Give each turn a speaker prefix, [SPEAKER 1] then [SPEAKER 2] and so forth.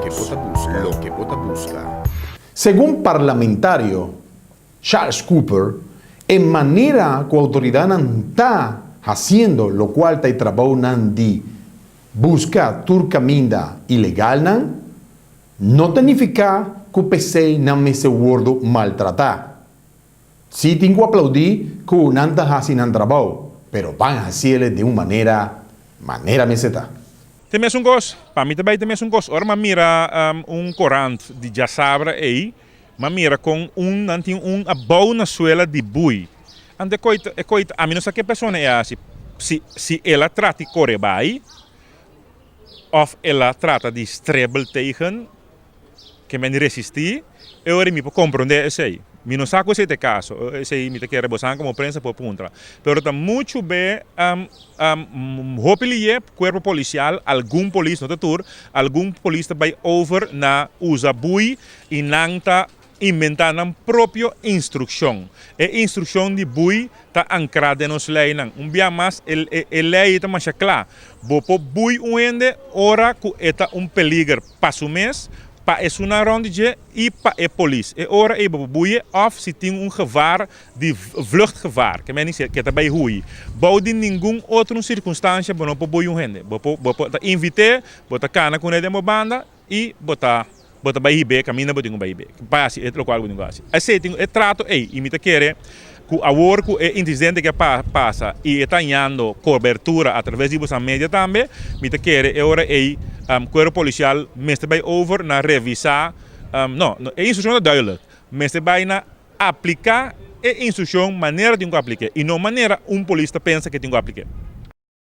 [SPEAKER 1] Loke bo ta buska. Loke bo ta buska.
[SPEAKER 2] Segun parlamentario Charles Cooper, e manera ku outoridatnan ta hasiendo lokual ta e trabounan di buska tur kaminda ilegalnan, no ta nifiká ku p'esei nan mester wòrdu maltratá. Sí tin ku aplaudí ku nan ta hasi nan trabou, pero ban hasiele den un manera manera mester ta.
[SPEAKER 3] Te mesun kos, pa mi ta bai te mesun kos. Ora m'a mira un korant di djasabra ei, m'a mira kon un nan tin un abou na suela di bui. Anto e koi ta, e koi ta, ami no sa ke persona e hasi, si si el a trata di kore bai òf el a trata di strebel tegen. Ke men resistí, e ora mi por komprondé esei. Mi no sa ku esei ta e kaso, esei mi ta kere bosan komo prensa por puntra. Pero ta muchu be hopi liye kuerpo polisial, algun polis, no ta tur, algun polis ta bai over na usa bui i nan ta inventá nan propio instrukshon. E instrukshon di bui ta ankrá den nos leinan. Un bia mas, e lei ei ta masha kla. Bo por bui un hende ora ku e ta un peliger pa su mes, pa esunnan rònt di dje i pa e polis. E ora ei bo por bui e òf si tin un gevaar di vluchtgevaar, ke men di ke ta bai hui. Bou di ningun otro sirkunstansha bo no por bui un hende. Bo por bo por ta invit'é, bo ta kana kuné den bo banda i bo ta bo ta bai hib'é kaminda bo tin ku bai hib'é. Pa hasi e lokual bo tin ku hasi. Esei tin e trato ei i mi ta kere ku awor ku e insidente ke a pasa i e ta hañando kobertura atraves di boso media tambe, mi ta kere e ora ei kuerpo polisial mester bai over na revisá, no, e instrukshon ta duidelijk, mester bai na apliká e instrukshon manera tin ku aplik'é i no manera un polis ta pensa ke tin ku aplik'é.